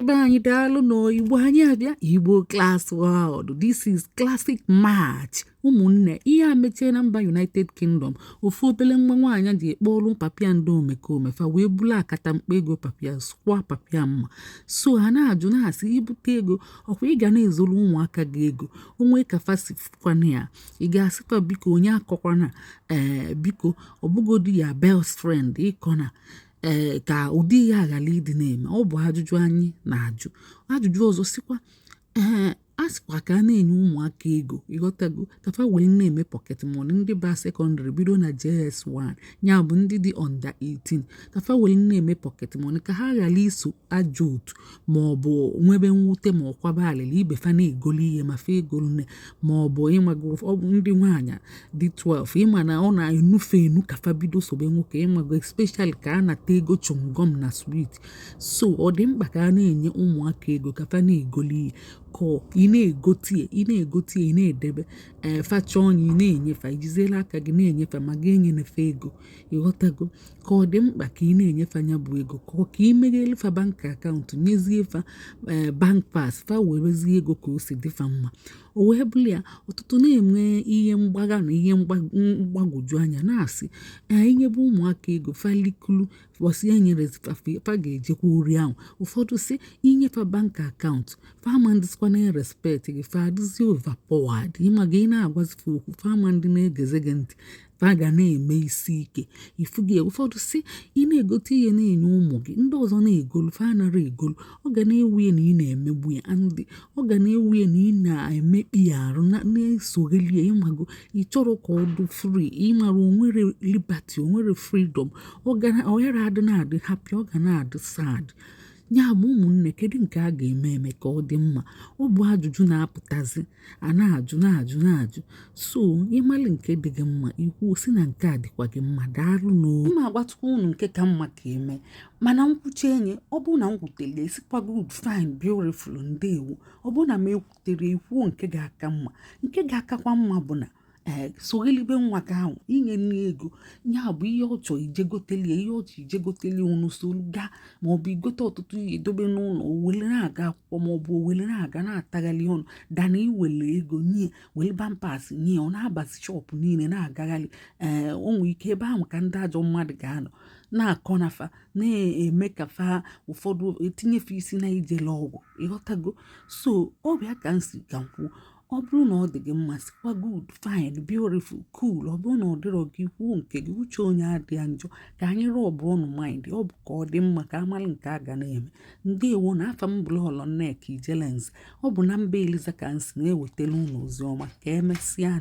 Be anyị, daalụ nụ. Igbo anyị abịa, Igbo Class World. This is Classic Match. Ụmụnne, ihe a mechie na mba United Kingdom. Ofu obele nwa nwaanyị ji ekpọrọ papịa ndị omekome fa wee bulu akata mkpa ego papịa, sụkwa papịa mma. So ha na-ajụ, na-asị, ibute ego, ọkwa ị ga na-ezolu ụmụaka gị ego onwe ka fa si fụkwana ya? Ị ga-asịkwa, biko, onye akọkwana, ee, biko, ọbụgodi ya best friend ịkọna, ee, ka ụdị ihe a ghara ịdị na-eme? Ọ bụ ajụjụ anyị na-ajụ. Ajụjụ ọzọ sikwa, ee, a sịkwa ka a na-enye ụmụaka ego, ịghọtago, ka fa wee na-eme pocket money. Ndị ba secondary, bido na JS1, ya bụ ndị dị under 18, ka fa wee na-eme pocket money, ka ha ghara iso ajọ otu ma ọ bụ nwebe mwute ma ọ kwaba alịlị ibe fa na-egoli ihe ma fa egolu nne, ma ọ bụ ịmago, ọ bụ ndị nwaanyị dị 12, ịma na ọ na-enufe enu ka fa bido sobe nwoke, ịmago, especially ka a nata ego chewing gum na sweet. So ọ dị mkpa ka a na-enye ụmụaka ego ka fa na-egoli ihe, ka ị na-egotie, ị na-egotie, ị na-edebe, ee, facha ọnya, ị na-enyefa, ijiziela aka gị na-enyefe ma gị enyenefe ego, ịghọtago? Ka ọ dị mkpa ka ị na-enyefe anya bụ ego, ka ọ ka ị meghele fa bank account, nyezie fa, ee, bank pass, fa werezie ego ka o si dịfa mma. O wee bụrụ ya, ọtụtụ na-enwe ihe mgbagha na ihe mgbagwoju anya, na-asị, ee, inyebe ụmụaka ego, falikulu bọsị enyere fa ga-ejekwa ori ahụ. Ụfọdụ sị inyefa bank account, fa ama ndịzikwa na respect gị, fa adịzi overpowered, ịma gị, ị na-agwazifa okwu, fa ama ndị na-egeze gị ntị, fa ga na-eme isi ike ifu gị. Ụfọdụ sị ị na-egote ihe na-enye ụmụ gị, ndị ọzọ na-egolu, fa anara egolu, ọ ga na-ewu ya na ị na-emegbu ya, and ọ ga na-ewu ya na ị na-emekpi ya arụ, na-esogheli ya, ịmago, ị chọrọ ka ọ dị free, ịmara, onwere liberty, onwere freedom, ọ ga ọ yara adị na-adị happy, ọ ga na-adị sad. Ya bụ, ụmụnne, kedu nke a ga-eme eme ka ọ dị mma? Ọ bụ ajụjụ na-apụtazi, a na-ajụ, na-ajụ, na-ajụ. So ịmalị nke dị gị mma, ikwu si na nke a dịkwa gị mma. Daalụ nụ. Mma agwatụkwa unu nke ka mma ka eme, mana nkwuchi enye, ọ bụrụ na m kwutere, esikwa good, fine, beautiful, ndewo. Ọ bụrụ na m ekwutere, ikwuo nke ga-aka mma. Nke ga-akakwa mma bụ na, ee, soghelibe nwa gị ahụ inye nne ego, ya bụ ihe ọ chọọ ijegotelie, ihe ọ chọọ ijegotelie, unu solu gaa, maọbụ igote ọtụtụ ihe dobe n'ụlọ, o wele na-aga akwụkwọ, maọbụ o wele na-aga na-ataghalị ọnụ, dana iwele ego nye, wele pampers nye, ọ na-abazi shop niile na-agagharị. Ee, o nwee ike ebe ahụ ka ndị ajọ mmadụ ga-anọ na-akọ na fa na-eme ka fa ụfọdụ etinyefe isi na ijele ọgwụ, ịghọtago? So ọ bịa ka m si ka m kwuo, ọ bụrụ na ọ dị gị mma, sikwa good, fine, beautiful, cool. Ọ bụrụ na ọ dịrọ gị, kwuo nke gị. Uche onye adịghị njọ. Ka anyị rọbụ ọnụ mind, ọ bụ ka ọ dị mma, ka amalị nke a ga na-eme. Ndewo na afa m bụrụ Ọlọ Nneka Ijelenze. Ọ bụ na mba Eliza ka m si na-ewetara unu ozi ọma. Ka emesịa.